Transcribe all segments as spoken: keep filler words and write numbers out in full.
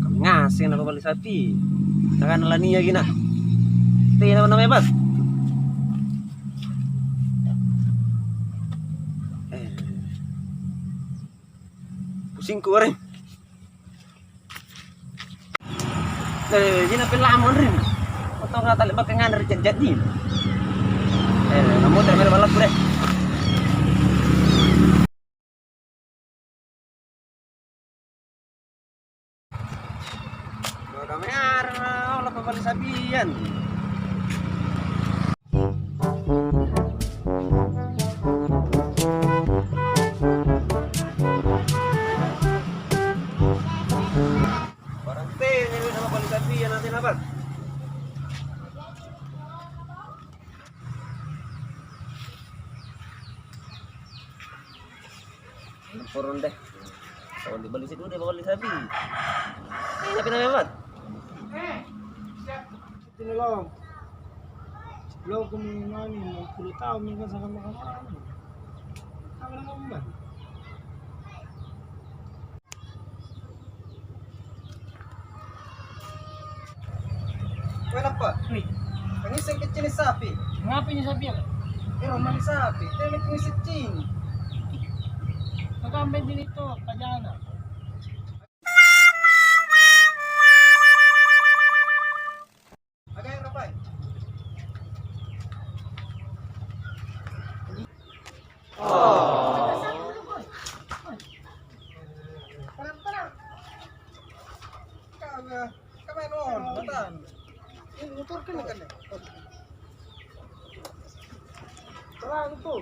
Kami ngaseng napabali sapi. Nakana laniaki na. Tena namanya, Bang? Eh. Pusingku, areng. Eh, jina pelamo, areng. Atau nggak tali pakai nganre jadi. Eh, kamu terus balaku deh. Maka meara, ola pabali sapian. Barang tena, weh, sama pabali sapian, nanti apa? Ampurung deh. Kalau dibeli situ deh, beli sapi. Ini tapi namanya, Mat? Sitini lo. Lo kumi mani, puluh tahun ni kan sama-sama. Apa namanya? Kenapa? Nih. Pengiseng kecil sapi. Ngapain sapi ya? Ero mali sapi. Tena pengiseng cing. Magambe jenis to pajana. Agak yang rapai. Oh. Tenang, tenang. Kau ya, kau main on, matan. Ini motor kan kan. Terang tuh.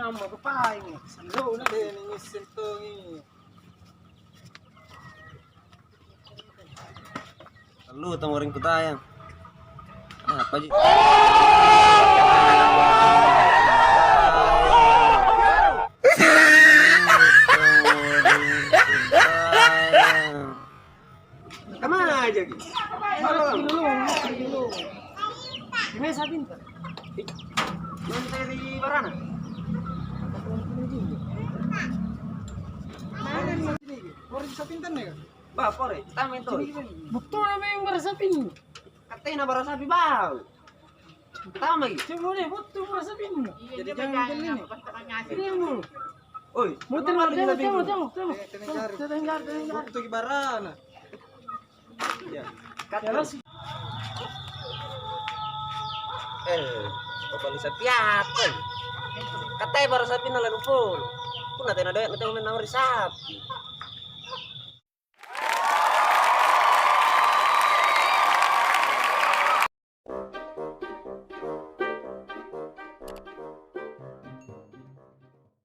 Nampa papaing, sallona deh, ningisseng tongi. Sallu tong ring kutayang. Apa ji? Kama aja ki. Mati dulu, mati dulu. Gimana sapinta? Nanti di barana. Mana nih? Orang sapinta nih kan? Bah, pore, tama itu. Betul apa yang bersapi ini? Katanya bara sapi bau. Tama lagi. Coba deh, betul bersapi ini. Jadi jangan beli nih. Ini dulu. Oi, muter, muter, muter, muter, muter. Tenang, tenang, tenang. Butuh gimana? Ya. Terus? Eh, pabali sapi apa? Katanya bara sapi na lalu pun. Pun tena doya, nanti main nawari sapi.